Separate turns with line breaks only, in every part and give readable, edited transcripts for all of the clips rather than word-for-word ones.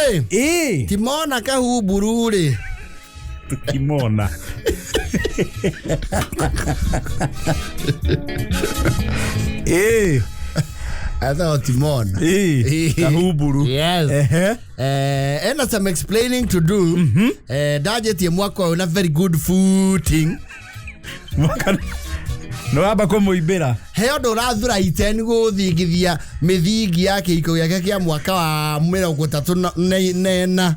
Rĩ timona kahumburu rĩ.
Tukimona.
Etagwo Timona.
Kahumburu.
Yes. Ena some explaining to do. Ndanjĩtie mwaka ũyũ na very good footing.
Mwaka nĩ wamba kũmũimbĩra.
He ũndũ ũrathura iten gũthingithia mĩthingi ya kĩhiko gĩake kĩa mwaka wa 34 na ĩna.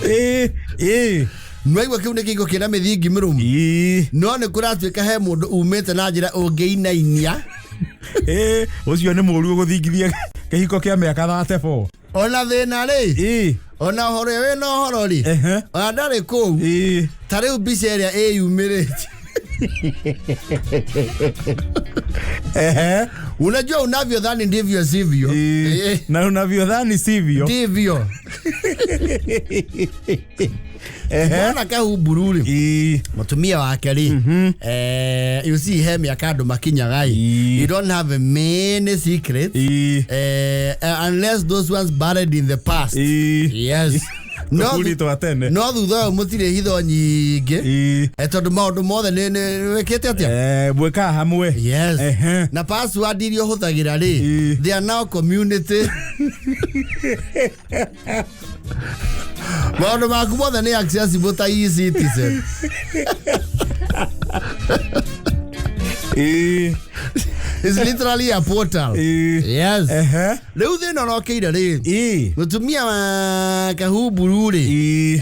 Ĩĩ, ĩĩ.
Nĩwaigua kĩu nĩ kĩhiko kĩna mĩthingi mĩrũmu. No nĩ kũratuĩka he mũndũ umĩte na njĩra ũngĩinainia.
Ĩĩ, ũcio nĩ mũru ũgũthingithia kĩhiko kĩa mĩaka 34.
Ona thĩna rĩ, ona ũhoro ũrĩa wĩna ũhoro rĩ, ona ndarĩ kũu. Ta rĩu mbica ĩrĩa ĩyumĩrĩtie. Unajua unavyodhani ndivyo sivyo.
Na unavyodhani sivyo.
Ndivyo. Ona kahumburu rĩ, mũtumia wake rĩ, you see he mĩaka andũ makinyaga ĩ, you don't have many secrets, unless those ones buried in the past. Yes. No
Tũburi twa tene.
No thutha ũyũ mũtirĩ hitho nyingĩ. Tondũ maũndũ mothe nĩ wĩkĩte atĩa?
Mwĩkaga hamwe.
Yes. Na password iria ũhũthagĩra rĩ, they are now community. Maũndũ maku mothe nĩ accessible ta e-citizen. It's literally a portal. Yes. Rĩu thĩna ũrokĩire rĩ, mũtumia wa kahumburu rĩ,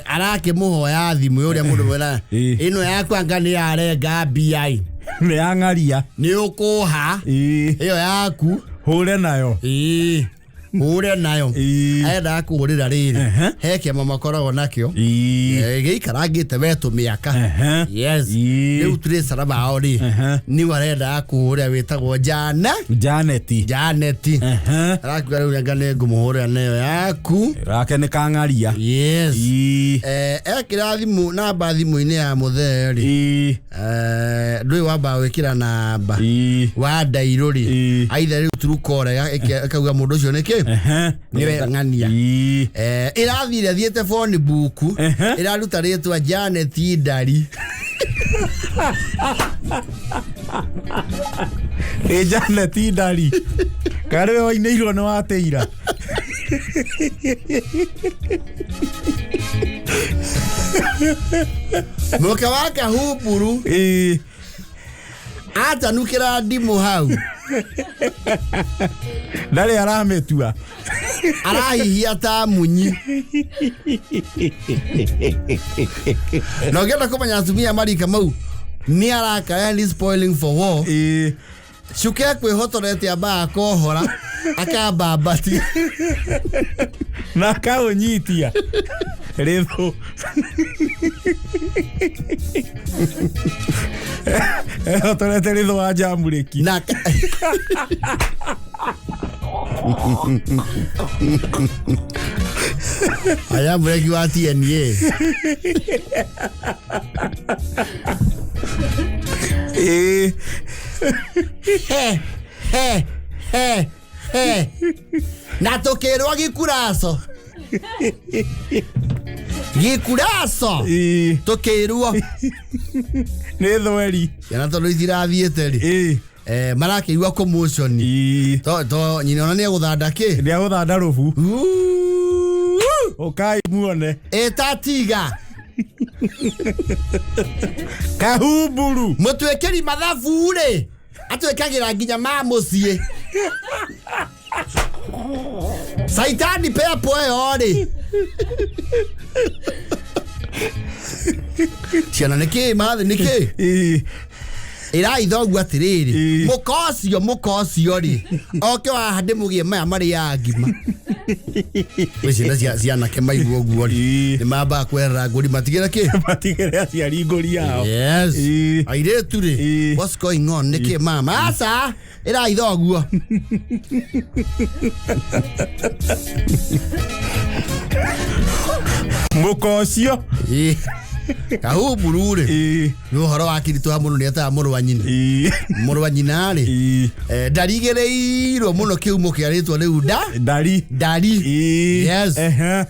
arakĩmũhoya thimũ ũrĩa mũndũ mwena ĩno yakwa anga nĩ yarenga mbia ĩ.
Nĩ yang'aria.
Nĩ ũkũha ĩyo yaku
hũre nayo.
Ĩĩ, hũre nayo. Endaga kũhũrĩra rĩrĩ, he kĩama makoragwo nakĩo gĩikarangĩte we tũmĩaka. Yes. Rĩu treasurer wao rĩ, nĩwe arendaga kũhũrĩra wĩtagwo Jana
Janeti.
Janeti. Arakuga rĩu anga nĩ ngũmũhũrĩra nayo yaku.
Gake nĩ kang'aria.
Yes. Ekĩra thimũ namba thimũ-inĩ ya mũthee rĩ, ndũĩ wambaga gwĩkĩra namba wa ndairũ rĩ, aitha rĩu Truecaller ĩkauga mũndũ ũcio nĩ kĩ nĩwe ng'ania. Ĩrathire thiĩte phone book, ĩraruta rĩtwa Janet Ndari.
Ĩ Janet Ndari karĩ we wainĩirwo nĩ watĩira.
Mũke wa kahumburu atanukĩra ndimũ hau.
Ndarĩ aramĩtua.
Arahihia ta munyi. Na ũngĩenda kũmenya atumia marika mau nĩ arakaya ni spoiling for war, cuke kwĩhotorete ambaga akohora akambambatia
na akaũnyitia rĩthũ ehotorete rĩthũ wa njamurĩki.
Na aya mureki wa TNA. He he he he na tukirwo gikuraco gikuraco tukirwo
nĩ thweri.
Ciana tondũ itirathiĩte rĩ, marakĩigua commotion. To nyina ona nĩ egũthanda kĩ.
Nĩ agũthanda rũbu. Ũkai muone.
Ĩtatiga.
Kahumburu.
Mũtuĩkĩri mathabu rĩ, atwĩkagĩra nginya ma mũciĩ. Saitani pepo ĩyo rĩ, ciana nĩ kĩ mathĩ nĩ kĩ ĩrai thoguo atĩrĩrĩ, mũka ũcio mũka ũcio rĩ, oke waha ndĩmũgĩe maya marĩaga ngima. Gwĩ ciana cianake maigua ũguo rĩ, nĩ mambaga kwerera ngũri matigĩre kĩ.
Matigĩre aciari ngũri yao.
Yes. Airĩtu rĩ, what's going on, nĩ kĩ mama? Aca ĩrai thoguo.
Mũka ũcio.
Kahumburu rĩ, nĩ ũhoro wa kiritũha mũno, nĩ etaga mũrũ wa nyina. Mũrũ wa nyina rĩ, ndarigĩrĩirwo mũno kĩhumo kĩa rĩtwa rĩu nda
Ndari.
Ndari. Yes.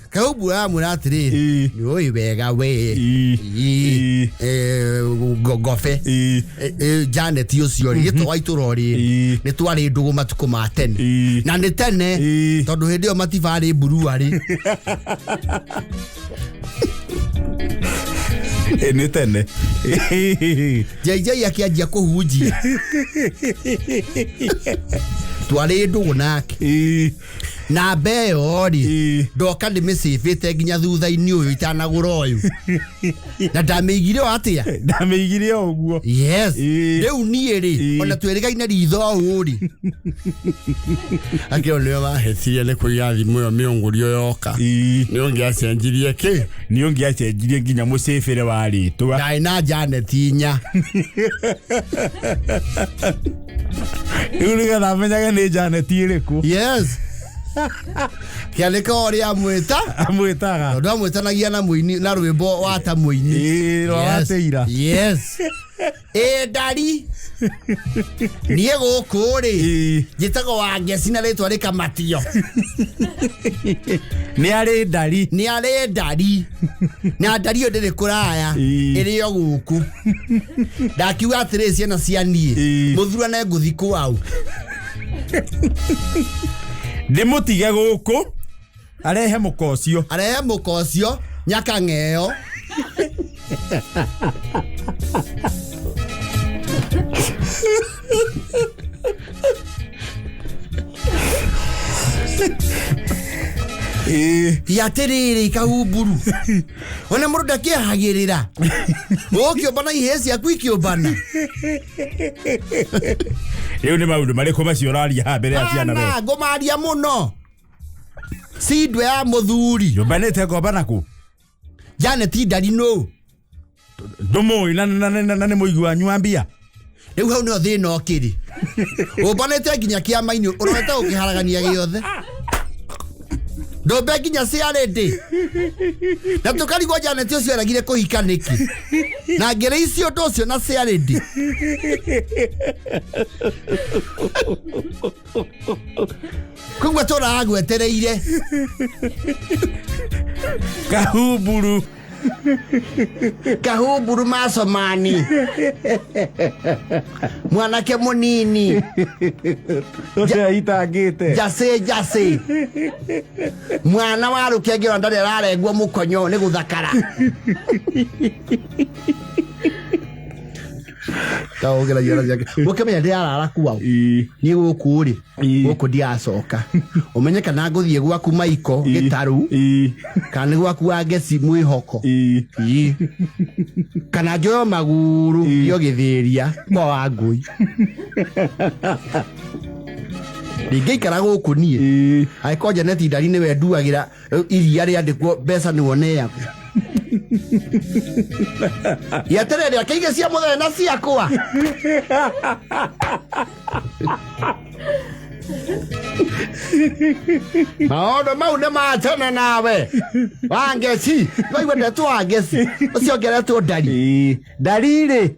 Kahumburu aramwĩra atĩrĩrĩ, nĩ ũĩ wega we. Ĩĩ. Ngobe. Janet ũcio rĩ, gĩtũ wa itũra rĩ, nĩ twarĩ ndũgũ matukũ ma tene. Na nĩ tene, tondũ hĩndĩ ĩyo matibarĩ mburuarĩ.
Nĩ tene.
JJ akĩanjia kũhunjia, twarĩ ndũgũ nake. Namba ĩyo rĩ, ndoka ndĩmĩcĩbĩte nginya thutha-inĩ ũyũ itanagũra ũyũ, na ndamĩigire o atĩa?
Ndamĩigire o ũguo.
Yes. Rĩu niĩ rĩ, ona twĩrĩgaine ritho ũũ rĩ, akĩo nĩwe wahĩtirie nĩ kũiga thimũ ĩyo mĩũngũrio yoka. Nĩ ũngĩacenjirie kĩ?
Nĩ ũngĩacenjirie nginya mũcĩbĩre wa rĩtwa.
Ndarĩ na Janet inya.
Rĩu nĩgetha menyage nĩ Janet ĩrĩkũ.
Yes, kĩandĩka ũrĩa amwĩta.
Amwĩtaga.
Tondũ amwĩtanagia na mũini na rwĩmbo wa ta mũini.
Ĩĩ, rwa wateira.
Yes, ĩ ndari niĩ gũkũ rĩ, njĩtagwo Wangeci na rĩtwa rĩkamatio.
Nĩ arĩ ndari.
Nĩ arĩ ndari, na ndari ĩyo ndĩrĩ kũraya. Ĩrĩ o gũkũ. Ndakiuga atĩrĩ, ciana cia niĩ, mũthurane ngũthi kwao.
Ndĩmũtige gũkũ arehe mũka ũcio.
Arehe mũka ũcio nyakang'eo. Atĩrĩrĩ, kahumburu, ona mũndũ ndakĩehagĩrĩra ũkĩũmbana, ihĩĩ ciaku ikĩũmbana.
Rĩu nĩ maũndũ marĩkũ macio ũraria haha mbere ya ciana we?
Ana ngũmaria mũno cindwe ya mũthuri.
Nyũmbanĩte ngomba naku.
Janet ndari nũ?
Ndũmũĩ na nĩ mũigi wanyu wa mbia.
Rĩu hau nĩho thĩna ũkĩrĩ, ũmbanĩte nginya kĩama-inĩ, ũrorete gũkĩharagania gĩothe, ndũmbe nginya ciarĩndĩ, na tũkarigwo Janet ũcio aregire kũhika nĩkĩ na ngĩrĩ icio ũndũ ũcio na ciarĩndĩ. Koguo tũragwetereire.
Kahumburu.
Kahumburu macomani, mwanake mũnini.
Ũcio itangĩte.
Njacĩ njacĩ, mwana wa rũkenge, ona ndarĩ ararengwo mũkonyo nĩ gũthakara. Taũgĩra ciana ciake ũkĩmenya ndĩrarara kwao. Niĩ gũkũ rĩ, gũkũ ndiracoka, ũmenye kana ngũthiĩ gwaku maiko gĩtaru, kana nĩ gwaku wa ngeci mwĩhoko. Ii. Kana njoyo maguru yo gĩthĩria kwa wa ngũi. Ndingĩikara gũkũ niĩ angĩkorwo Janet Ndari nĩwe nduagĩra iria rĩandĩkwo mbeca nĩwe ũneagwo. Gĩeterere akĩige cia mũthenya na ciakwa. Maũndũ mau nĩ matene nawe Wangeci, waigua ndetwo Wangeci ũcio ngeretwo Ndari. Ndari rĩ,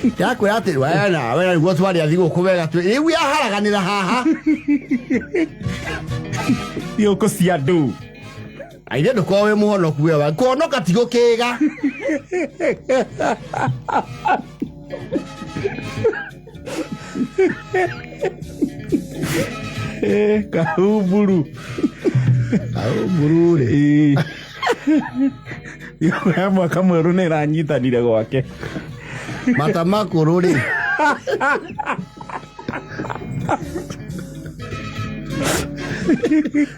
ndakwĩra atĩ we nawe nĩguo twarĩa thigũkũ wega rĩu yaharaganĩra haha.
Thigũkũ cia andũ.
Aithe ndũkorwo wĩ mũhonoku wewa, kũhonoka ti gũkĩga.
Kahumburu.
Kahumburu rĩ,
Thigũkũ ya mwaka mwerũ nĩ ĩranyitanire gwake.
Mata makũrũ rĩ,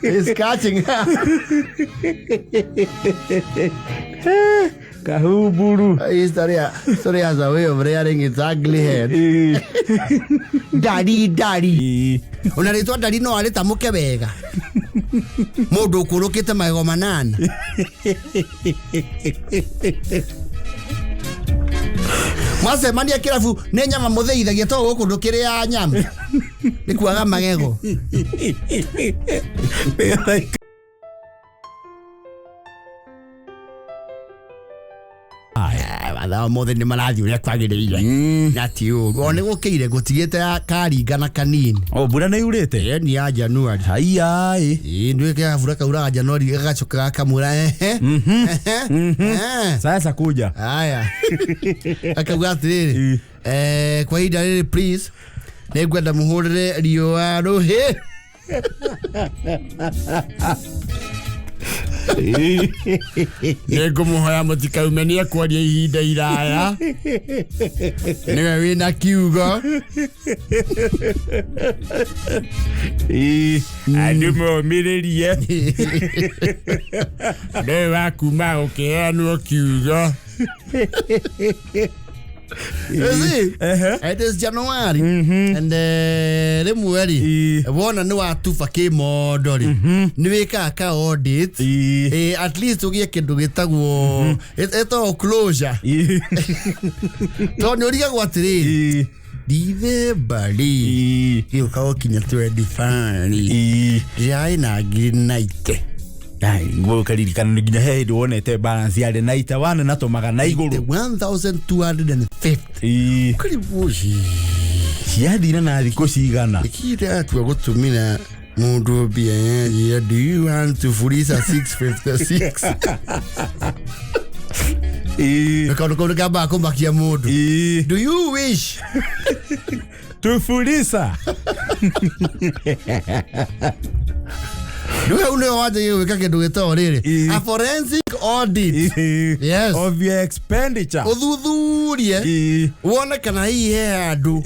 is catching up.
Kahumburu.
History has a way of rearing its ugly head. Ndari ndari. Ona rĩtwa Ndari no arĩtamũke wega, mũndũ ũkũrũkĩte magego manana. Mwacemania kĩrabu nĩ nyama mũthĩithagia, to gũkũ ndũkĩrĩaga nyama nĩ kuaga magego.
Nĩgetha.
Mathaa mothe nĩ marathiĩ ũrĩa kwagĩrĩire na ti ũru o nĩ gũkĩire gũtigĩte karingana kanini.
O mbura nĩ yurĩte?
Ĩĩ ni ya Januari.
Haiya ĩ.
Ĩĩ nduĩke gabura kauraga Januari gagacoka gakamura ehe ehe.
Sasa kuja.
Haya. Akauga atĩrĩrĩ, kwa ihinda rĩrĩ please nĩngwenda mũhũrĩre riũa rũhĩ. Nĩngũmũhoya mũtikaume nĩ ekwaria ihinda iraya nĩwe wĩna kiugo.
Andũ momĩrĩrie.
Nĩwe wa kuma gũkĩheanwo kiugo. You see? It is January. And rĩmwe rĩ wona nĩ watuba kĩmondo rĩ nĩ wĩkaga ka audit, at least ũgĩe kĩndũ gĩtagwo ĩtagwo closure, tondũ nĩ ũrigagwo atĩrĩrĩ, Dithemba rĩ gĩũka gũkinya 25 rĩ ndĩrarĩ na ngiri 90.
Ũkaririkana nginya he hĩndĩ wonete balance yarĩ 91 na tũmagana igũrũ.
1250. Karibu
ciathire na thikũ cigana.
Ikire atua gũtũmĩra mũndũ mbia yanjia, do you want to fuliza 656? Kaũndũ kau nĩkambaga kũmakia mũndũ. Do you wish
to fuliza?
Rĩu hau nĩho wanjagia gwĩka kĩndũ gĩtagwo rĩrĩ a forensic audit. Yes.
Of your expenditure.
Ũthuthurie wone kana hihi he handũ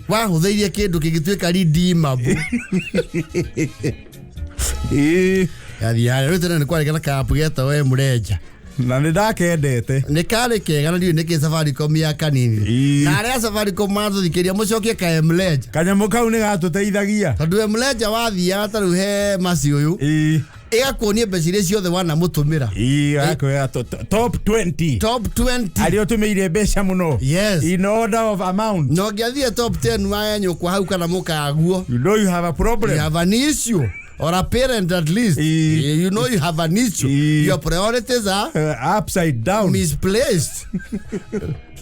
wahũthĩirie kĩndũ kĩngĩtuĩka redeemable. Yathiĩ harĩa rĩu tene nĩ kwarĩ na kapu getagwo M-Ledger.
Na nĩ ndakendete.
Nĩ karĩ kega na ndiũĩ nĩkĩ Safaricom ya kanini. Na arĩa Safaricom matũthikĩria mũcokie ka M-Ledger.
Kanyamũ kau nĩ gatũteithagia.
Tondũ M-Ledger wathiaga ta rĩu he Mercy ũyũ ĩgakuonia mbeca iria ciothe wanamũtũmĩra.
Ĩgakwĩra top 20.
Top 20.
Arĩa ũtũmĩire mbeca mũno.
Yes.
In order of amount.
Na ũngĩathiĩ top 10 wa nyũkwa hau kana mũkaguo.
You know you have a problem.
You have an issue. Or a parent at least. You know you have an issue. Your priorities are
upside down.
Misplaced.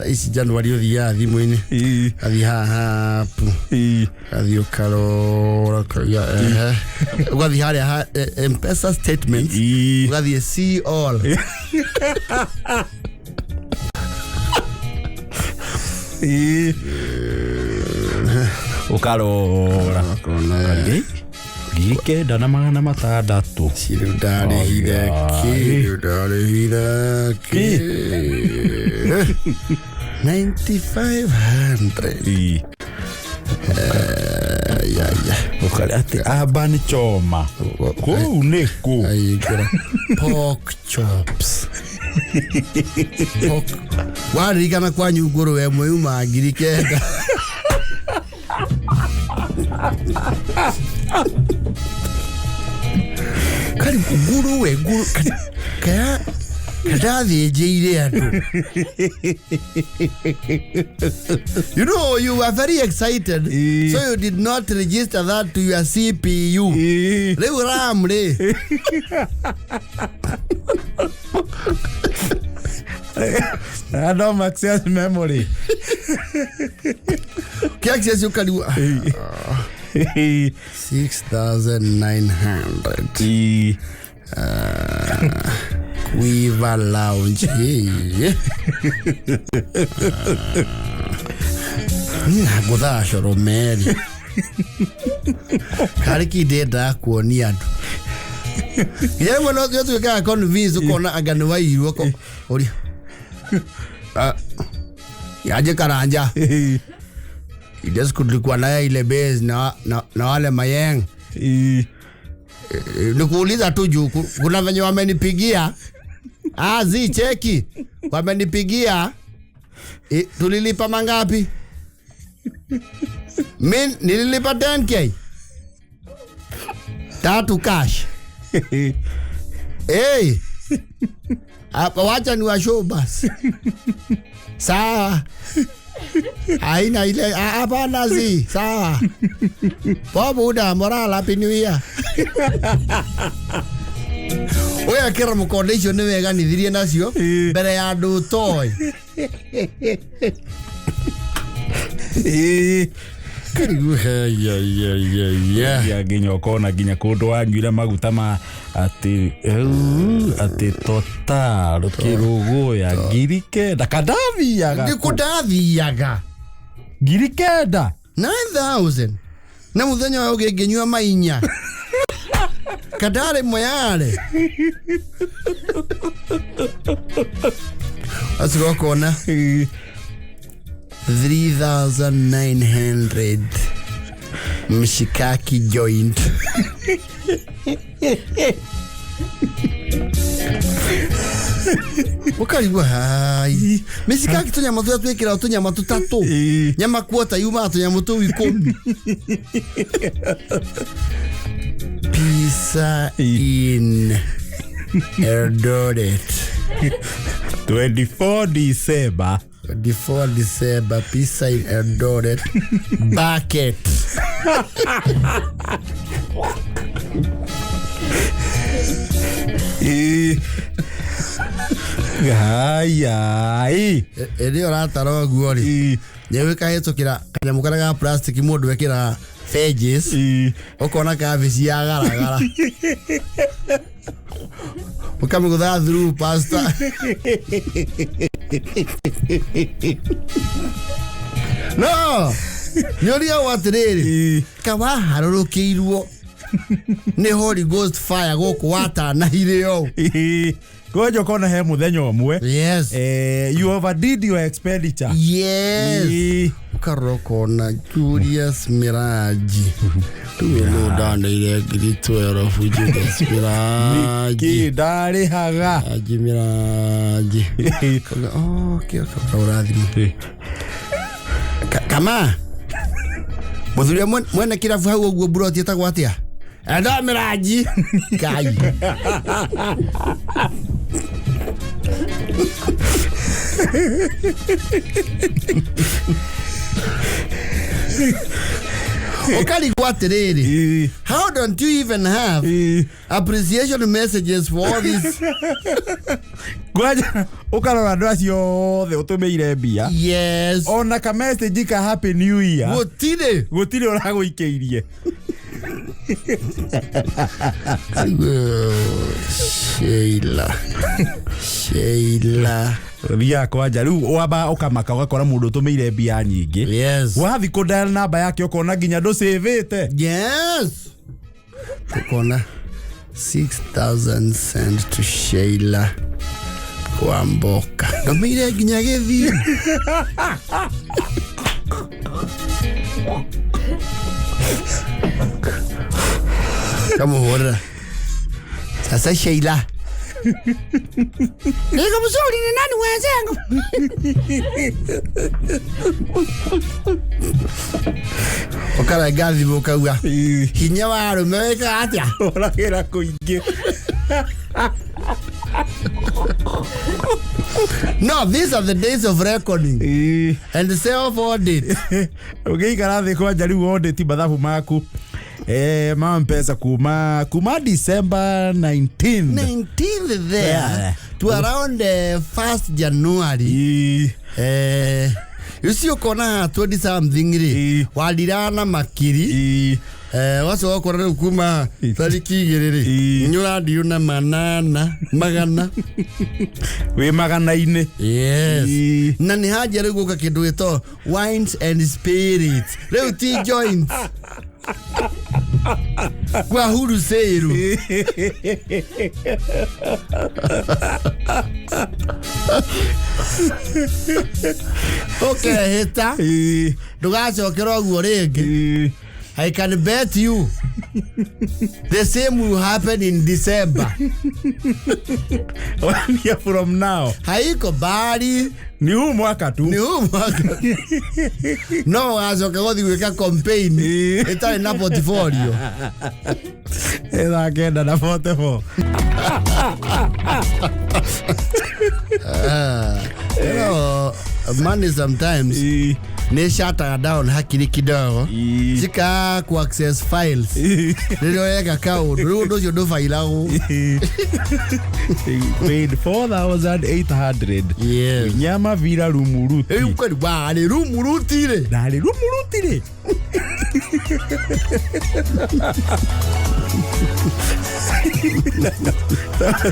Ici Januari ũthiaga thimũ-inĩ. Athiĩ haha app. Athiĩ ũkarora ũkauga ehe. Ũgathiĩ harĩa ha M-Pesa statements. Ũgathiĩ see all.
Ũkarora. Ngiri kenda na magana matandatũ.
Rĩu ndarĩhire kĩ? Rĩu ndarĩhire kĩ? 9500.
Ũkarĩa atĩ Urban Choma. Kũu nĩ kũ?
Pork chops. Waririkana kwanyu ngũrwe ĩmwe yuma ngiri kenda. Karibu nguruwe nguru kaya kadathĩnjĩire andũ. You know you were very excited, so you did not register that to your CPU. Rĩu RAM rĩ.
Random access memory.
Access ũkariwa 6,900. Quiver Lounge. Ngũthaa coro meri. Karĩ ki ndĩendaga kuonia andũ. Nginya rĩmwe no ũtuĩkaga convince ũkona anga nĩ wairwo ũria. Yaje Karanja. Ile siku tulikuwa naye ile base na wale mayeng. Nikuuliza tu juu kuna venye wamenipigia. Zi cheki. Wamenipigia. Tulilipa mangapi? Mimi nililipa 10k. 3 cash. Hey. Hapa wacha ni washow basi. Sawa. Haina ile hapana zi. Sawa. Bobu da morala pinuia. Ũgekĩra mũkonde icio nĩ weganithirie nacio
Ĩĩ.
mbere ya andũ ũtoĩ.
Ĩĩ.
Karibu heya.
Ya nginya ũkona nginya kũndũ wanyuire maguta ma atĩ atĩ Total kĩrũgũya 9,000 kandathiaga
Nĩ kũ ndathiaga
9,000.
9000 na mũthenya ũyũ ũngĩ ngĩnyua mainya kandarĩ moyarĩ acigo ũkona 3900 mshikaki joint. Ũkarigwo hai mishikaki tũnyama tũrĩa twĩkĩraga tũnyama tũtatũ.
Ĩĩ.
Nyama kuota yumaga tũnyamũ tũu 10. Pizza in Eldoret.
24 December.
24 December, pizza in Eldoret bucket.
Ĩĩ. Haya ĩ.
Ĩrĩ ũratara ũguo rĩ,
Ĩĩ.
nĩ kahĩtũkĩra kanyamũ karĩa ga plastic mũndũ ekĩraga veggies.
Ĩĩ.
Ũkona kabici ya garagara ũkamĩgũtha through pasta no nĩ ũrigagwo atĩrĩrĩ,
Ĩĩ.
kawaharũrũkĩirwo nĩ Holy Ghost fire gũkũ watanahire ũũ.
Ĩĩ. Kwanja ũkona he mũthenya ũmwe
Yes.
You overdid your expenditure.
Yes.
Ĩĩ.
Ũkarora ũkona Julius Miraji rĩu nũ ndaneire 12,000 Julius Miraji.
Kĩ ndarĩhaga.
Miraji Miraji. Kauga, okay, ũkahũra thimũ. Kama mũthuri ũrĩa mwene kĩrabu hau ũguo mburoti ĩtagwo atĩa? Enda Miraji Ngai. Ũkarigwo atĩrĩrĩ,
Ĩĩ.
how don't you even have
Ĩĩ.
appreciation messages for all these?
Kwanja ũkarora andũ acio othe ũtũmĩire mbia,
Yes.
ona ka message ka happy new year
gũtirĩ.
Gũtirĩ ũragũikĩirie.
Sheila Sheila.
Thiaga kwanja rĩu wamba ũkamaka ũgakora mũndũ ũtũmĩire mbia nyingĩ,
Yes.
wathi kũ dial namba yake ũkona nginya ndũcĩvĩte.
Yes, ukona 6000 sent to Sheila Kwamboka ndũmĩire nginya gĩthiĩ. Kamũhũrĩra sasa Sheila. Niko mzuri, ni nani wenzangu? Ũkarenga thimũ ũkauga hinya wa arũme wĩkaga atĩa?
Ũragĩra kũingĩ.
No, these are the days of reckoning
Ĩĩ.
and self audit.
Ũngĩikara thĩ kwanja rĩu audit mathabu maku ma mpesa kuma December 19
19th there
Yeah.
to around 1st January.
Ĩĩ.
You see ũkona 20 something rĩ,
Ĩĩ.
wadirana makiri.
Ĩĩ.
Wacoka ũkona rĩu kuma tariki 2 rĩ,
Ĩĩ.
nĩ ũrandirwo na manana magana.
Wĩ magana-inĩ.
Yes.
Ĩĩ.
Na nĩ hanjia rĩu gũka kĩndũ gĩtwo wines and spirits rĩu ti joints kwa huru seiru. Ũkehĩta
Ĩĩ.
ndũgacokera ũguo rĩngĩ.
Ĩĩ.
I can bet you the same will happen in December.
One year from now.
Haiko bari.
Ni huu mwaka tu.
Ni huu mwaka no ũgacoka gũthiĩ gwĩka campaign
Ĩĩ.
ĩtarĩ na portfolio.
Thaa 9 na 44.
Money sometimes
Ĩĩ.
Nĩ shataga down hakiri kidogo. Cika ku access files. Rĩrĩa ũreka kaũndũ, rĩu ũndũ ũcio ndũbairagwo.
Paid 4800.
Yes.
Nyama vira rumuruti.
Rĩu kweli warĩ rumuruti rĩ.
Ndarĩ rumuruti rĩ.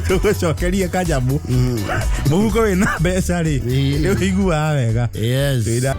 Tũgũcokerie kanyamũ mũhuko wĩna mbeca rĩ, nĩ ũiguaga wega.
Yes.
Wĩna